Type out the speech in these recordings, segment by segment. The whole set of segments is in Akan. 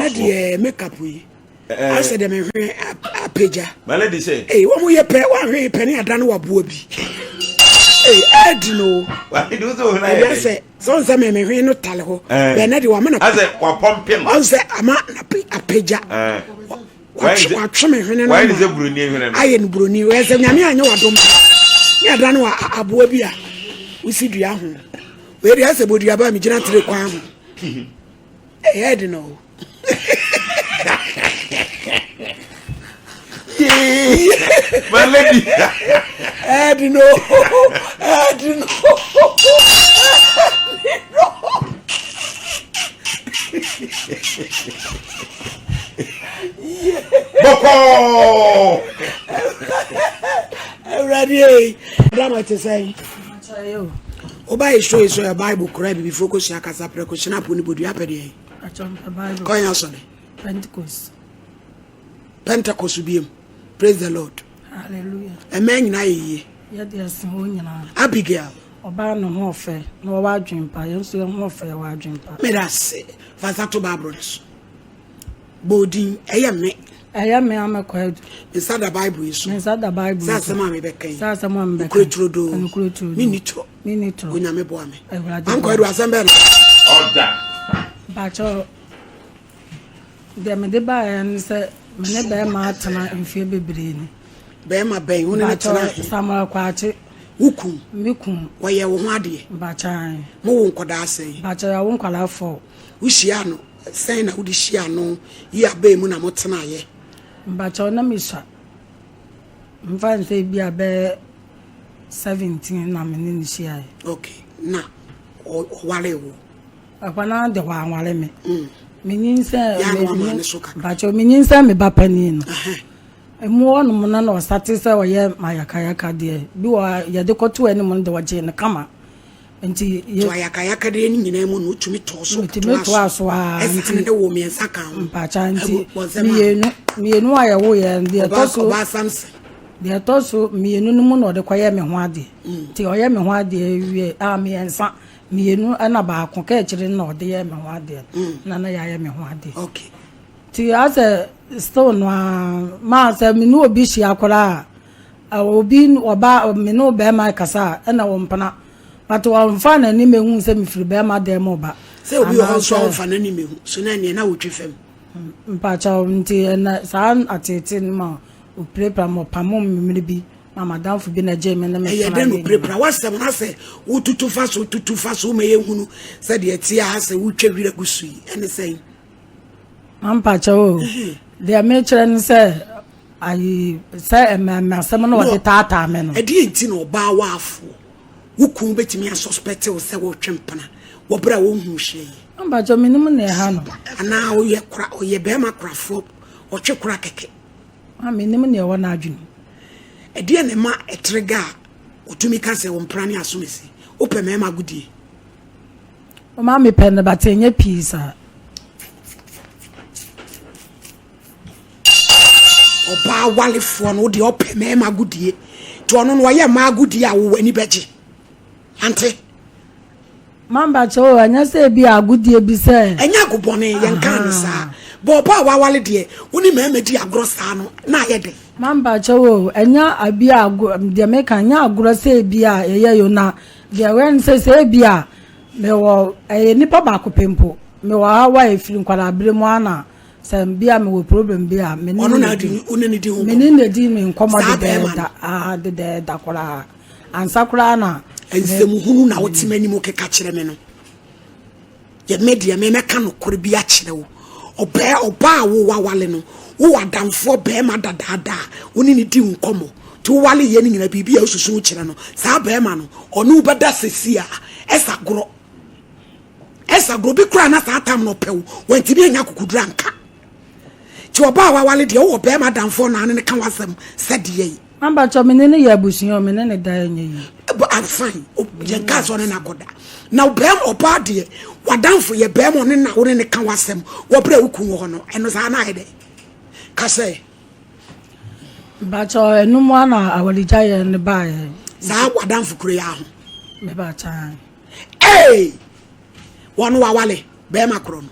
Ɛnɛ deɛ makeup yi asɛ deɛ mehwɛ apagya. My lady sɛ. Ee wɔn yɛ pɛ wɔn ahwɛ pɛ ne ada ne waboa bi. Ee ɛɛdi no. Wahidi wosɛ ohun ayɛ dɛ. Ɛbi asɛ sɛ ɔn sɛ mɛ mehwɛ no tale hɔ. Bɛn ne de wama na. Asɛ wapɔmpe no. Ɔn sɛ ama na apagya. Watwe me hwene no ama. Wayɛ ne sɛ buroni hwene no. Ayɛ no buroni. Wɛ sɛ nyame anyɛ wadom. Ne ada ne wa aboa bi a wosi dua ho. Wei deɛ asɛ boduaba a megyina tire kwan ho. Ɛyɛ de no. My lady. Ɛde no. Ɛde no. Ɛde no. Bɔkɔɔ. Awurade ei. Drama te sɛn? Woba yɛ show yi so yɛ Bible kora abibifoɔ kɔsua kasa prɛko hyena po ne bodua pɛ deɛ kɔn asɔre Pentecost. Pentecost biem. Praise the Lord. Hallelujah. Ɛmɛ nyinaa yɛ yie. Yɛde ɛsen hɔ nyinaa. Abigail. Ɔbaa ne ho ɔfɛ na wɔwɔ adwene pa. Yɛn nso yɛn ho ɔfɛ yɛwɔ adwene pa. Meda ase. Fa nsa to Bible no so. Bɔ odin. Ɛyɛ me. Ɛyɛ me amɛkɔ adu. Me nsa da Bible yi so. Me nsa da Bible yi so. Sɛ asɛm a mebɛka yi. Sɛ asɛm a mebɛka. Nokorɛ turodoo. Nokorɛ turodoo. Menni torɔ. Menni torɔ. Onyame boa me. Awurade. Ankɔ adu asɛm bɛn na. Ɔda. Mpakyɛw, deɛ mede baeɛ ne sɛ me ne bɛrima atena mfeɛ bebree ni. Bɛrima bɛn? Wo ne no tena he? Samuel Kwakye. Wo kun? Me kun. Ɔyɛ wo ho adeɛ? Mpakyɛw. Mo wo nkɔdaa sɛn? Mpakyɛw, yɛawo nkwadaa four. Wohyiaa no sɛn na wode hyiaa no yi abɛn mu na motenaeɛ? Mpakyɛw, na mesua. Mfa no sɛ ebi a bɛyɛ 17 na me ne no hyiaeɛ. Okay, na ɔwaree wo? Ɛhɔ no ara de wanware me. Menyinsɛn Yɛ ano ama ne so kakra. Mpakyɛw, menyinsɛn me ba panin no. Emu hɔ nom no na ɔsate sɛ ɔyɛ mayakayaka deɛ bi wɔ hɔ a yɛde kɔto anim no deɛ ɔgyee no kama. Nti yɛ. To ayakayaka deɛ no nyinaa mu no wotumi tɔɔ so Metumi toa so ara Ɛsan nti. ne wo mmiɛnsa ka ho. Mpakyɛw nti Ɛgu bɔnsɛm a. mmienu mmienu a yɛwo yɛ no deɛ ɛtɔ so. Ɔbaa Samson. Deɛ ɛtɔ so mmienu no mu na ɔde kɔyɛ me ho adeɛ. Nti ɔyɛ me ho adeɛ wie a mmiɛnsa mmienu ɛna baako ka akyire no na ɔde yɛ me ho adeɛ na na yɛayɛ me ho adeɛ. Okay. Nti asɛ still no ara maa sɛ me ne obi hyia koraa a obi ɔba me ne bɛrima kasa a ɛna ɔmpena but ɔmfa n'ani mehu sɛ mefiri bɛrima dan mu ba. Sɛ obi wɔ hɔ nso a ɔmfa n'ani mehu so na ɛneɛ na wotwe fam. Mpakyɛw nti ɛnɛ saa ateetee no ma opirapira ma ɔpamo me mmere bi ma madamfo bi na ɛgyee me ne me Ɛyɛ tena dɛn na yɛ opirapira w'asɛm no asɛ wotutu fa so tutu fa so ma yɛhunu sɛdeɛ ɛteɛ a asɛ wotwa wira gu so yi ɛne sɛn? Mampakyɛw o deɛ mekyerɛ ne sɛ ayi sɛ ɛmɛmɛ asɛm no ɔde taataa me no. Ɛdeɛ nti na ɔbaa waafoɔ wo kun bɛtumi asɔspɛte wo sɛ wotwe mpena wɔ berɛ a wɔnhu hwee? Mampakyɛw menim nea ɛha no. Anaa ɔyɛ kora ɔyɛ bɛrima korafoɔ ɔtwe kora kɛkɛ. Ma menim nea ɛwɔ n'adwene mu. Ɛdeɛ na ɛma ɛtrega a ɔtumi ka sɛ wo mpena ne asomasi wopɛ mmarima agodie? Ɔma mepɛ no but ɛnyɛ pii saa. Ɔbaa walefoɔ no wodeɛ ɔpɛ mmarima agodie nti ɔno no ɔyɛ mmaa agodie a wo w'ani bɛgye ante. Mamba kyɛ o ɛnyɛ sɛ ebi agodie bi sɛ. Ɛnyɛ agobɔne yɛn kaa no saa bɔ ɔbaa wawale deɛ wo ne mmarima di agorɔ saa no na ayɛ dɛ. Mamba kyɛ o ɛnyɛ abi ago deɛ meka ɛnyɛ agorɔ sɛ ebi a yɛyɛ yo na deɛ wɛn sɛ sɛ ebi a mewɔ ɛyɛ nipa baako pɛ mpo mewɔ haw a efiri nkwadaa bere mu ana sɛ bi a mewɔ problem bi a me ne ne di me ne ne di me nkɔmɔ dedɛɛda aa dedɛɛda koraa ansa koraa na. Nsɛmhunu na wote m'anim keka kyerɛ me no yɛ me deɛ me mɛka nokorɛ bi akyerɛ wo ɔbɛɛ ɔbaa a wowawale no wowɔ adamfoɔ bɛrima dadaada a wo ne ne di nkɔmmɔ nti wowale yɛ no nyina biribi a wosusu kyerɛ no saa bɛrima no ɔne wo bɛda sɛsi a ɛsa gorɔ ɛsa gorɔ bi koraa na saa tam no ɔpɛ wo wantumi anya akokoduru anka nti ɔbaa a wawale deɛ wowɔ bɛrima adamfoɔ na ne ne ka w'asɛm sɛdeɛ yi Ampakyɛ me ne no yɛ abusua o, me ne no da ɛnyɛ yie. But I'm fine. Yɛn kaa sɛ ɔne no akɔda. Na bɛrima ɔbaa deɛ w'adamfo yɛ bɛrima ɔne na wo ne ne ka w'asɛm wɔ berɛ a wo kun wɔ hɔ no ɛno saa na ayɛ dɛ ka sɛ. Mpakyɛ ɛno mu ana awaregya yɛ ne baeɛ. Saa w'adamfo kuro yi aho. Mebakyɛ. Ee wɔn wawale bɛrima korɔ no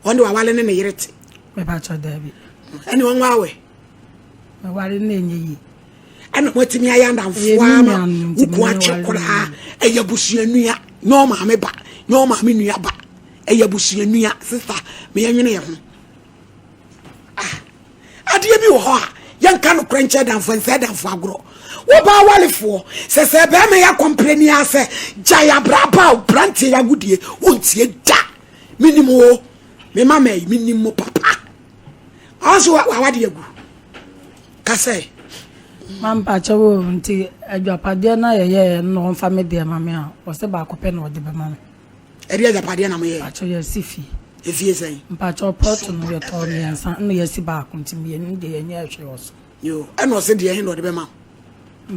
wɔn de wawale ne ne yere te. Mepakyɛw daabi. Ɛne wɔn awɛ. Meware no ɛnyɛ yie. Ɛna moatumi ayɛ adamfoɔ ama wo kun akye koraa. Ɛyɛ abusuanua, nyɛ ɔmaame ba, nyɛ ɔmaame nua ba. Ɛyɛ abusuanua, sista, meyɛ nwene yɛ ho. Ah, adeɛ bi wɔ hɔ a yɛnka nokorɛ nkyɛ damfo nsɛ damfo agorɔ. Wobaa walefoɔ, sɛ sɛ bɛrima yɛ akɔmprɛni a sɛ gyae abraba a branteɛ yɛ agodie, wontie da. Menim o, me mama yi, menim mo papa. Ɔnso wawade agu. Kasɛ. Mampakyɛ wo nti adwapadeɛ no a yɛyɛɛ no na ɔmfa me deɛ ma me a, ɔsɛ baako pɛ na ɔde bɛma me. Ɛde agyapadeɛ na moyɛɛ? Mpakyɛ yɛasi fie. Efie sɛn? Mpakyɛ plot no yɛtɔɔ mmiɛnsa ɛna yɛasi baako nti mmienu deɛ yɛnyɛɛ hwee wɔ so. Yoo, ɛna ɔse deɛ he na ɔde bɛma wo?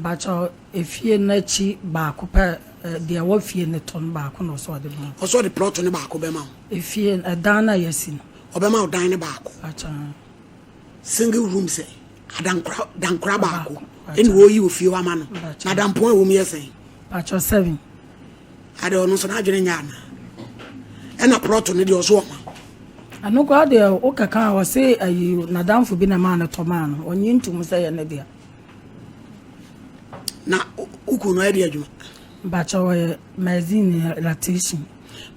Mpakyɛ efie no akyi baako pɛ, deɛ ɛwɔ fie no to no baako na ɔse ɔde bɛma wo. Ɔse ɔde plot no baako bɛma wo? Efie, ɛdan no a yɛasi no. Ɔbɛma wo dan no baako? Mpakyɛ. Single room sɛn? Adankora, dankora baako ɛna wɔyi wɔ fie hɔ ama no. Na dampɔn a ɛwɔ mu yɛ sɛn? Mpakyɛ seven. Ade ɔno nso n'adwene nyɛ ana? Ɛna prɔto no deɛ ɔso ɔma. Ɛno koraa deɛ wokɛka a ɔse ayi n'adamfo bi na maa no tɔ maa no ɔnye ntom sɛ yɛ ne dea. Na woku no ɛde adwuma? Mpakyɛ ɔyɛ magazine electrician.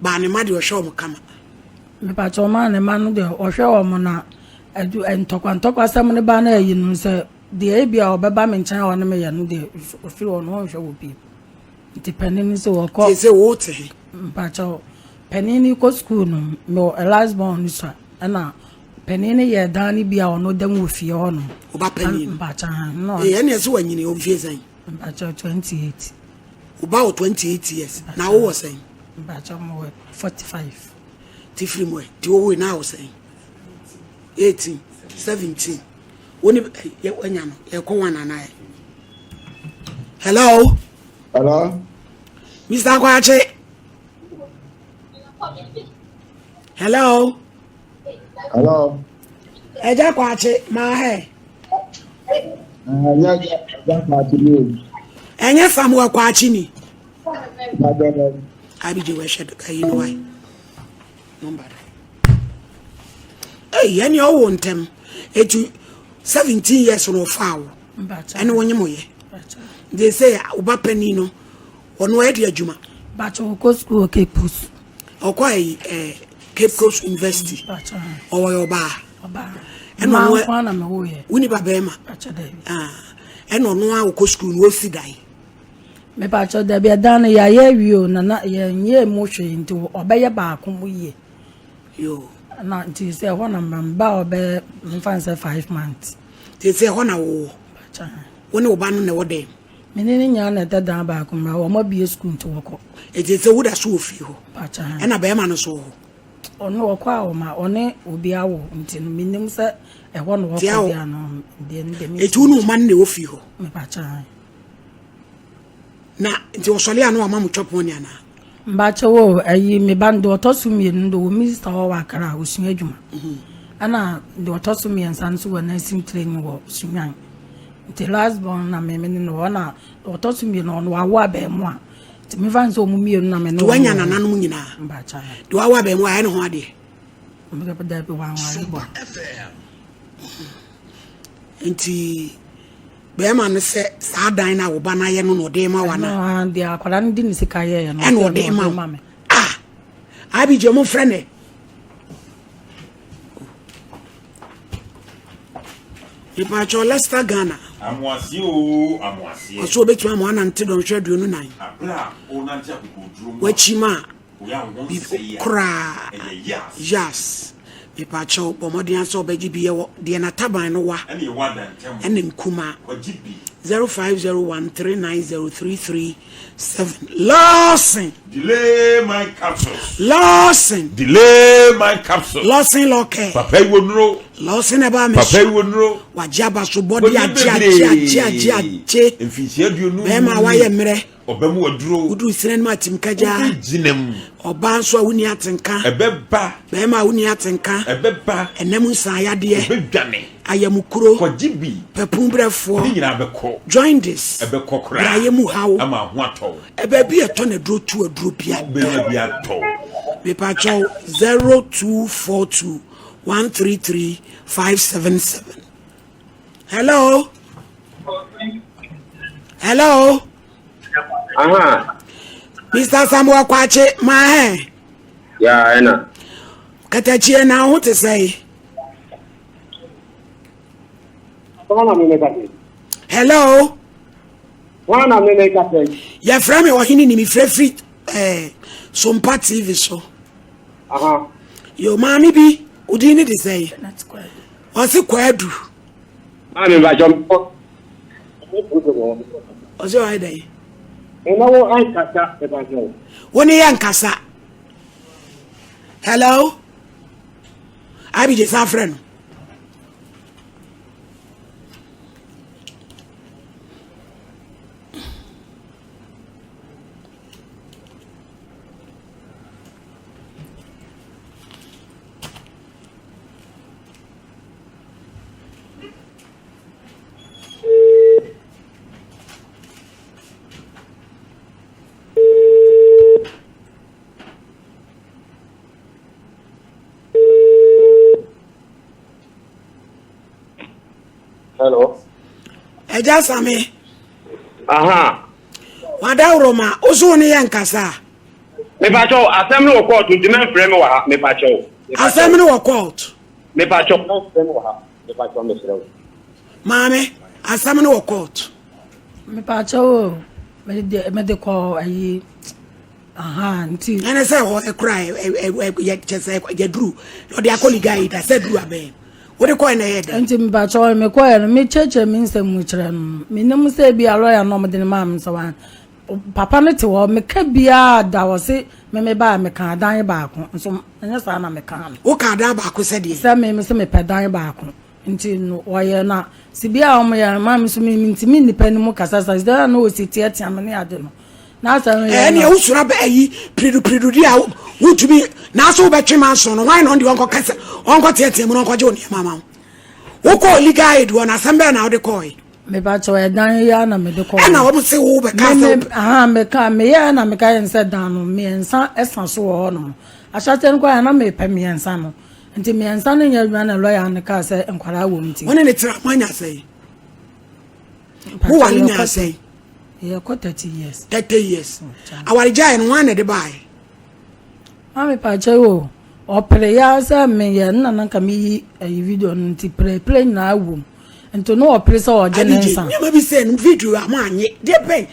Baa ne ma deɛ ɔhwɛ ɔmo kama. Mepakyɛ ɔma ne ma no deɛ ɔhwɛ ɔmo na adu ntɔkwa ntɔkwa sɛm no ba na ayi no sɛ deɛ ebi a ɔbɛba me nkyɛn a ɔne me yɛ no deɛ ofiri hɔ no ɔnhwɛ wɔ bio. Nti panin no sɛ wɔkɔ. Te sɛ wo te he. Mpakyɛw, panin no kɔ sukuu no, mewɔ last born no sua, ɛna panin no yɛ dan no bi a ɔno da mu wɔ fie hɔ nom. Ɔba panin no? Mpakyɛw, ha. No. Ee, ɛne ɛsɛ wanyini, wɔ mfie sɛn? Mpakyɛw, 28. Wo ba wɔ 28 years, na wo wɔ sɛn? Mpakyɛw, mewɔ 45. Ti firi mu ɛ, ti wowoe na wɔ sɛn? 18, 17. Wo ne, yɛ wanya no, yɛkɔ one anaa? Hello? Hello? Mr. Kwakye. Hello? Hello? Ẹja Kwakye, maa hɛ. Ẹnyẹ Ẹja Kwakye ni o. Ẹnyẹ Samuel Kwakye ni. Abigye wɛhwɛ ayi no wae. Number. Ei, ɛne ɔwo ntɛm. Eti 17 years no ɔfaa wo. Ɛne wo nye mo yɛ. Nti sɛ wo ba panin no ɔno ɔyɛ de adwuma. Bàtchɛ ɔkɔ sukuu wɔ Cape Coast. Ɔkɔ ayi ɛɛ Cape Coast University. Ɔwɔ yɛ ɔbaa. Ɔbaa. Ɛna ɔno nko na mewɔ yɛ. Wo ni ba bɛrima. Bàtchɛ dɛbi. Ɛna ɔno a ɔkɔ sukuu no ɔsi dan. Mepatwɔ dabi ɛdan no yɛayɛ awie o nana yɛnyɛ mu hwee nti ɔbɛyɛ baako mu yie. Yoo. Na nti sɛ ɛhɔ na mba ɔbɛyɛ mfa nsɛ 5 months. Nti sɛ ɛhɔ na wowɔ? Wo ne wo ba no na ɛwɔ dɛm? Me ne ne nyinaa na ɛda dan baako mu wɔn abue sukuu nti wɔkɔ. Nti sɛ woda so wɔ fie hɔ? Ɛna bɛrima no so wɔ hɔ? Ɔno ɔkɔ a ɔma ɔne obi awo nti no menim sɛ ɛhɔ na wɔkɔ deɛ no deɛ no deɛ. Nti wo ne wo ma no na ɛwɔ fie hɔ? Mepakyɛ. Na nti ɔsɔre a na wama mo twɔpɔn ne anaa? Mbakyɛ wo ayi me ba no deɛ ɔtɔ so mmienu de wɔ minista hɔ wɔ Accra osua adwuma. Ɛna deɛ ɔtɔ so mmiɛnsa nso wɔ nursing training wɔ Sunyani. Nti last born na me me ne no wɔ na deɛ ɔtɔ so mmienu ɔno wawo abɛɛmoa. Nti mefa no sɛ ɔmo mmienu na me ne wɔn. Wanya nananom nyinaa. Mbakyɛ. Deɛ wawo abɛɛmoa ayɛ ne ho adeɛ. Dabi wanware bɔ. Nti bɛrima no sɛ saa dan no a wo ba no ayɛ no na ɔde ma wa na. Ɛno deɛ akwadaa no de ne sika yɛɛ no. Ɛna ɔde ma wo. Ah! Abigye mo frɛ ne. Mepaakyɛw Leicester Ghana. Amoaseɛ oo amoaseɛ. Ɔsɛ obetumi ama wanante dɔnhwɛ 24. Abere a ɔnante akokoduro mu a. Wakyi ma koraa. Yas. Mepaakyɛw bɔ mmɔden asɛ ɔbɛgye bi yɛwɔ deɛ n'ataban no wa. Ɛne nkuma. 0501390337 Lawson. Delay my capsules. Lawson. Delay my capsules. Lawson lɔkɛ. Papa yi wo nuro. Lawson ɛba mi so. Papa yi wo nuro. Wagye aba so bɔde agye agye agye agye agye. Mfinhyia 50. Bɛrima a wayɛ mmerɛ. Ɔbɛ mu waduro. Woduru srɛ no mu atimkagya. Wobɛgyina mu. Ɔbaa nso a wonni atenka. Ɛbɛba. Bɛrima a wonni atenka. Ɛbɛba. Ɛnam nsaeyadeɛ. Ɛbɛdwane. Ayamukuro. Kɔgye bi. Pɛpun brɛfoɔ. Ne nyinaa bɛkɔ. Jaundice. Ɛbɛkɔ koraa. Brayɛ mu haw. Ama ho atɔ wo. Ɛbaabi ɛtɔ na aduro tu aduro bia. Wobɛnya bi atɔ. Mepakyɛw 0242. 133 577. Hello? Hello? Aha. Mr. Samuel Kwakye, ma hɛ. Ya, ɛna. Katakyie na ho te sɛ. Hello? Wọn na mene kasa yi. Yɛfrɛ me ɔhene ni mefrɛ firi eh, Sompa TV so. Aha. Yo, maame bi, odin ne de sɛ? Ɔse Kwadu. Maame mpakyɛ mpɔ. Ɔse ɔyɛ dɛn? Ɛna wo ankasa mpakyɛ. Wo ne yɛ nkasa. Hello? Abigye san frɛ no. Hello. Ẹja Sami. Aha. Wadawuroma, osu ne yɛ nkasa. Mepakyɛw, asɛm no wɔ kɔɔto nti mɛmfrɛ me wɔ ha, mepakyɛw. Asɛm no wɔ kɔɔto. Mepakyɛw, mɛmfrɛ me wɔ ha, mepakyɛw mesrɛ wo. Maame, asɛm no wɔ kɔɔto. Mepakyɛw o, mede mede kɔ ayi aha nti. Ɛne sɛ hɔ ɛkora yɛ kyɛ sɛ yɛduru ɔde akɔ liga yi da sɛ duru abɛn wode kɔɛ na ɛyɛ dɛ. Nti mepakyɛw mekɔɛ no mekyerɛkyerɛ me nsɛm mu kyerɛ no menim sɛ bi a lɔya no ɔmode no maa me sɛ wan Papa no te hɔ, meka biaa da ɔse me me baa mekaa dan baako nso ɛnyɛ saa na mekaa no. Wokaa dan baako sɛ deɛ? Sɛ me me se mepɛ dan baako nti no wɔyɛ na se biaa wɔn yɛ no maa me nso me ntumi nnipa no mu kasa sa sɛ na ɔsi teatea me ne ade no na asɛ no yɛ ɛne wosoro abɛ ayi piridu piridu di a wotumi na asɛ wobɛtwe ma nso no hwan na ɔde ɔnkɔ kasa ɔnkɔ teatea mu na ɔnkɔgye wo nneɛma ma wo wokɔɔ legal aid wɔ na asɛm bɛɛ na wode kɔɔe Mepakyɛw ɛdan yi ara na mede kɔɔ. Ɛna wɔn se wo bɛka sɛ. Me aha meka meyɛ na meka yɛn sɛ dan no mmiɛnsa ɛsa so wɔ hɔ nom. Ahyɛaseɛ no koraa na mepɛ mmiɛnsa no. Nti mmiɛnsa no nyɛ adwuma na lɔya no kaa sɛ nkwadaa wɔ mu nti. Wɔne ne tra mo anya sɛn? Mo wale nya sɛn? Yɛkɔ 30 years. 30 years. Awaregyaeɛ no wɔn na ɛde baeɛ. Maame pakyɛ o, ɔpere ya sɛ meyɛ nna na nka meyi ayi video no nti pere pere nyinaa wom. Nti no ɔpere sɛ ɔgye ne nsa. Nneɛma bi sɛ no video a mo anye deɛ bɛn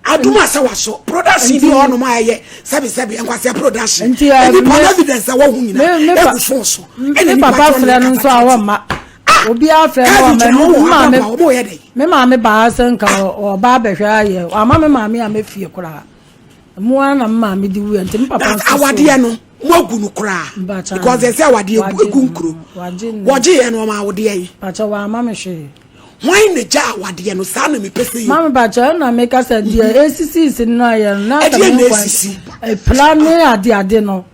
adum asɛ waso production bi wɔ hɔnom a ɛyɛ sɛbi sɛbi nkwasea production Nti ɛ nipa no evidence a wɔho nyinaa egu phone so ɛna nipa papa frɛ no nso a wɔmma obiara frɛ no wɔmma me maame me maame baa sɛ nka ɔba abɛhwɛ ayɛ ama me maame a mefie koraa. Mu ara na me maame de wuiɛ nti me papa nso so. Awadeɛ no mo agu no koraa because ɛsɛ awadeɛ egu egu nkuro wɔgye yɛ no ɔma awodeɛ yi. Pakyɛ wɔama me hwee. Hwan na gya awadeɛ no saa na mepɛ sɛ yɛ. Maame pakyɛ ɛna meka sɛ deɛ esisisi no ayɛ no na sɛ me nkwa epla ne ade ade no.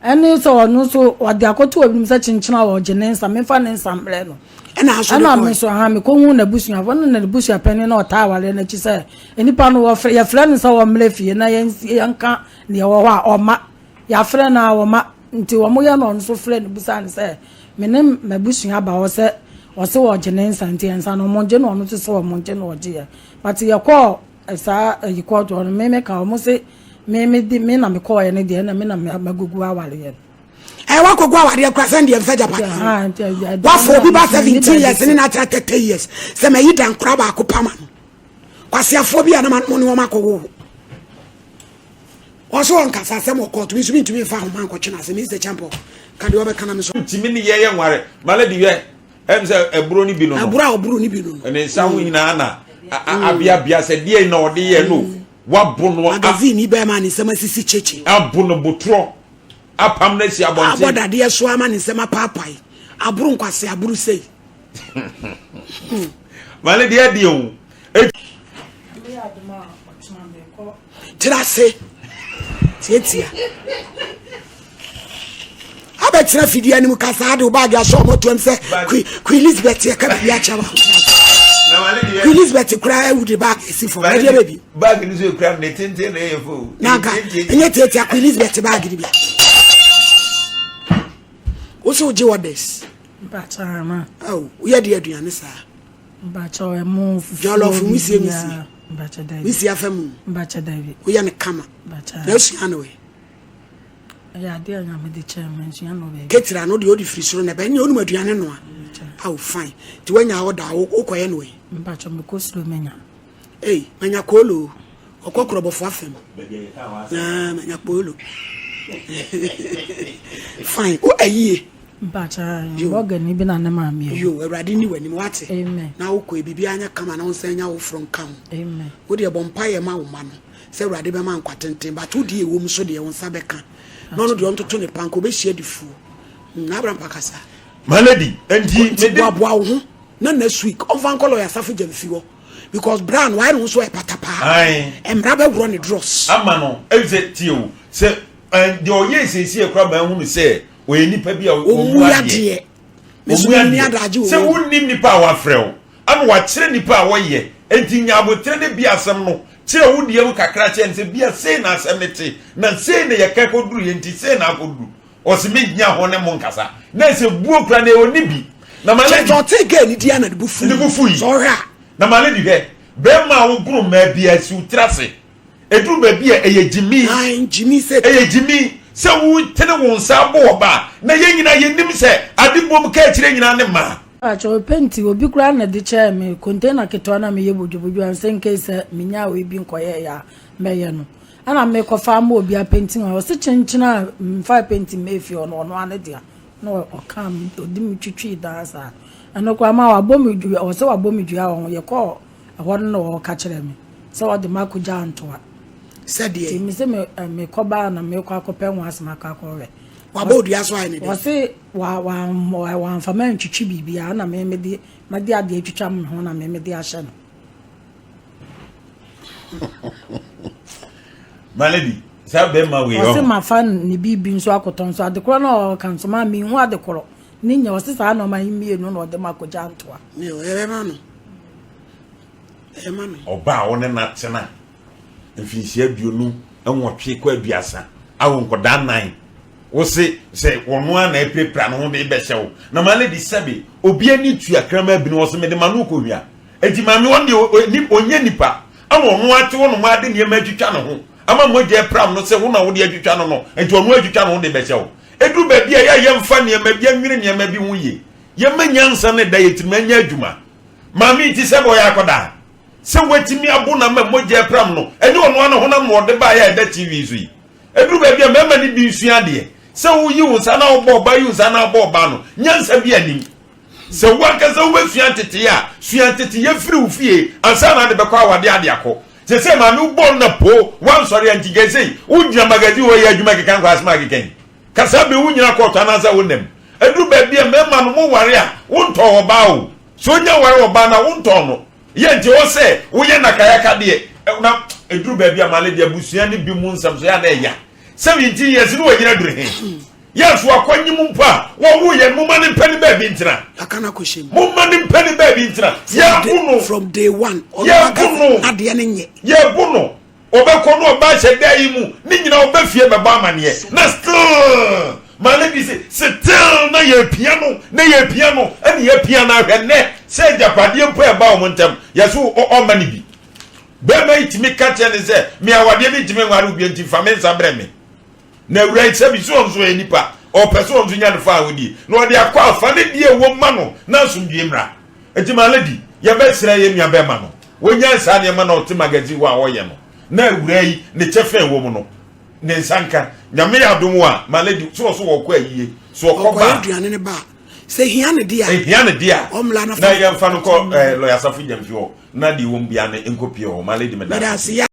Ɛne sɛ ɔno nso ɔde akɔto obinom sɛ kyenkyena a ɔgye ne nsa memfa ne nsa mbrɛ no. Ɛna nso de Ɛna kɔe. me nso aha mekɔhu n'abusuafoɔ ne n'abusuapanin na ɔtaa awareɛ no akyi sɛ nnipa no wɔfrɛ yɛfrɛ no sɛ ɔmmrɛ fie na yɛnka deɛ ɛwɔ hɔ a ɔmma yɛafrɛ no a ɔmma nti wɔyɛ no ɔno nso frɛ no bisa no sɛ me ne m'abusua aba hɔ sɛ ɔse ɔgye ne nsa nti nsa no ɔmo gye no ɔno nso sɛ ɔmo gye no ɔgyeɛ but yɛkɔɔ saa ayi kɔɔto hɔ no me meka ɔmo se Me me de me na me kɔɔɛ no deɛ na me na magugu awareɛ no. Ɛ wakɔgu awareɛ kora sɛ deɛ mfa japadeɛ wafɔ obi ba 17 years ne n'atra 30 years sɛ mayi da nkora baako pama no kwaseafoɔ bi a na mo ne wɔn akɔwo wɔn so wɔn kasa asɛm wɔ kɔɔto mi nso mi ntumi nfa ahoma nkɔtwe n'asɛm Mr. Champɔ ka deɛ ɔbɛka na mi so. Ntumi ne yɛyɛ nware maladi yɛ ɛm sɛ ɛburo no bi no no ɛburo a ɔburo no bi no no ne nsa ho nyinaa na abeabea sɛ deɛ na ɔde yɛ no wabo no magazine yi bɛɛ ma ne nsɛm asisi kyekye abo no botorɔ apam no asi abɔnten abɔ dadeɛ so ama ne nsɛm apaapae aboro nkwase aboro sei male deɛ deɛ o Tena ase tiatia. Abɛtena fidie anim kasa de wo baage ahyɛ ɔmo toam sɛ Queen Elizabeth yɛ ka biribi akyerɛ wa. Queen Elizabeth koraa awu de baage asi fam. Ɛdeɛ baabi. Baage no so ekura ne tenten na ɛyɛ fo. Na nka ɛnyɛ tiatia Queen Elizabeth baage no bi. Wo sɛ wogye orders? Mpakyɛ ama. Awo, woyɛ de aduane saa? Mpakyɛ ɛmo fufuo. Jollof wisie wisie. Mpakyɛ dabi. Wisie afa mu. Mpakyɛ dabi. Woyɛ no kama. Mpakyɛ. Na asua no wɛ. Ɛyɛ adeɛ a Nyame de kyɛɛ me nsua no baabi. Ketira no deɛ ɔde firi soro na ɛbɛn ne onim aduane noa. Awo fine. Nti woanya order a wokɔyɛ no wɛ. Mpakyɛ mekɔ suro menya. Ei, manya koolo o. Ɔkɔ korɔbɔfo afam. Ah, manya koolo. Fine. Wo ayie. Mpakyɛ, bɔgani bi na ne maame awu. Yo, Awurade ni w'anim, wate? Amen. Na wokɔ biribi anyɛ kama na wo nsa nya wo foro nka ho. Amen. Wo deɛ bɔ mpaeɛ ma wo mma no sɛ Awurade bɛma nkwa tenten, but wo deɛ ɛwɔ mu so deɛ wo nsa bɛka. Na ɔno deɛ ɔntoto ne pa nka ɔbɛhyia de fuo. Na Abraham pa kasa. My lady, nti mede. Boaboa wo ho na next week ɔmfa nkɔ lɔya Safo Gyamfi hɔ. Because bra no wayɛ ne ho so ɔyɛ patapaa. Ae. Mmara bɛworɔ ne dross. Ama no efisɛ tie o sɛ ɛn deɛ ɔyɛ siesie kora ma ehunu sɛ ɔyɛ nipa bi a ɔmu adeɛ. Ɔmu adeɛ. Sɛ wonnim nipa a wafrɛ wo ama wakyerɛ nipa a wɔyɛ enti nya abotere ne bi asɛm no kyerɛ wo deɛ mu kakra kyerɛ no sɛ bia sei na asɛm no te na sei na yɛka kɔduru yɛ nti sei na akɔduru. Ɔse me hia ho ne mo nkasa. Na ɛsɛ buo kura na ɔni bi. Na ma lady. Kyerɛ ɔte girl ne di ana ne bo fui. Ne bo fui. Sɛ ɔhwɛ a. Na ma lady hwɛ. Bɛrima a woboro mmaa bi a si wo tiri ase. Ɛduru baabi a ɛyɛ gyimi. Ae gyimi sɛ. Ɛyɛ gyimi sɛ wotene wo nsa abɔ ɔbaa na yɛn nyinaa yɛnim sɛ ade bom ka akyire nyinaa ne mmaa. Pakyɛ penti obi koraa na de kyɛɛ me container ketewa na meyɛ bodwobodwo ansa in case sɛ menyaa wei bi nkɔyɛeɛ a mɛyɛ no. Ɛna mekɔfa ama obi apenti ma ɔse kyenkyen a mfa penti mma efie hɔ no ɔno ara ne dea na ɔkaa me ɔde me twitwii dan saa ɛno koraa ma wabɔ me dua ɔsɛ wabɔ me dua wɔ ho yɛkɔɔ ɛhɔ no na ɔka kyerɛ me sɛ ɔde me akɔgya ntoa sɛdeɛ nti me sɛ me mekɔbaa na mekɔ akɔpɛ ho asɛm akɔ akɔhwɛ wabɔ odua so ayɛ ne dɛ ɔse wa wa wamfa ma ntwitwi biribiara na me mede mede adeɛ atwitwa me ho na me mede ahyɛ no. My lady, saa bɛrima wei ɔse mafa ne biribi nso akɔtɔ nso adekorɔ na ɔka nso maa menhu adekorɔ ne nya ɔse saa nɔɔma yi mmienu na ɔde ma akɔgya ntoa. Ɛbɛma no ɛbɛma no. Ɔbaa a wo ne no atena mfinhyia 28 kɔ 30 awo nkɔdaa nan wo se sɛ wɔn ara na apirapira ne ho de bɛhyɛ wo na my lady sɛbe obi ani tua kraman bini ɔse mede ma no kɔhwia Enti maame ɔno deɛ ɔnyɛ nipa ɛna ɔno ate hɔ nom ade nneɛma atwitwa ne ho ama mogya apram no sɛ wo na wode atwitwa no no nti ɔno atwitwa ne ho de bɛhyɛ wo. Ɛduru baabi a yɛ a yɛmfa nneɛma bi anwene nneɛma bi ho yie. Yɛma nyansa no da yɛ tirim ɛnyɛ adwuma. Maame yi ti sɛ ɔyɛ akɔdaa sɛ watumi abo no ama mogya apram no ɛnyɛ ɔno ara ne honam na ɔde baeɛ a ɛda TV so yi. Ɛduru baabi a mmarima no bi nsua adeɛ sɛ woyi wo nsa na wobɔ ɔbaa yi wo nsa na wobɔ ɔbaa no nyansa bi anim. Sɛ wo ankasa wobɛsua nteteyɛ a, sua nteteyɛ firi wo fie ansa na ade bɛkɔ awadeɛ ade akɔ. Sesei maame wo bɔɔl na po wansɔre a nti gɛsei wogyina magazine hɔ yɛ adwuma keka nkɔ asɛm a akeka yi. Ka saa bere wonyina kɔɔto anaasɛ wonam. Aduru baabi a mmarima no mo ware a wontɔn ɔbaa o. Sɛ onya ware ɔbaa no a wontɔn no. Yɛ nti ɛwɔ sɛ woyɛ nakayakadeɛ na ɛduru baabi a maale deɛ abusua ne bi mu nsɛm so yɛ a na ɛya. 17 years ne wanyina duru he? Yɛ nso akwanyi mu mpo a wɔwo yɛn momma ne mpɛ ne baabi ntena. Aka no akɔhyɛ mu. Momma ne mpɛ ne baabi ntena. Yɛbo no. From day one. Yɛbo no. Adeɛ no nyɛ. Yɛbo no. Ɔbɛkɔ no ɔba ahyɛ dan yi mu ne nyina ɔbɛ fie bɛbɔ amaneɛ na still my lady se still na yɛpia no na yɛpia no ɛne yɛpia no ahwɛ nnɛ sɛ agyapadeɛ mpo ɛba wɔn ntam yɛso ɔma ne bi. Bɛrima yi tumi ka kyerɛ ne sɛ, Me awadeɛ mentumi nware wo bio nti fa me nsa brɛ me. Na awura yi sɛbi sɛ ɔno nso ɔyɛ nipa, ɔpɛ sɛ ɔno nso nya ne fa ahodie na ɔde akɔ afa ne deɛ ɛwɔ ma no na asomdwie mmra. Nti my lady, yɛbɛsrɛ yɛn nua bɛrima no, wɔnyae saa nneɛma na ɔte magazine hɔ a ɔyɛ no na awura yi ne kyɛfa ɛwɔ mu no ne nsa nka. Nyame yɛ adom a, my lady, sɛ ɔso wɔkɔ ayie, sɛ ɔkɔ ba a, Ɔkɔyɛ aduane no ba a, sɛ hia ne deɛ a, ɛhia ne deɛ a, ɔmmra na na fa yɛmfa no kɔ eh, lɔya Asafo Gyamfi hɔ. Na deɛ ɛwɔ mu biara no nkɔpie hɔ. My lady, meda Meda ase. ase.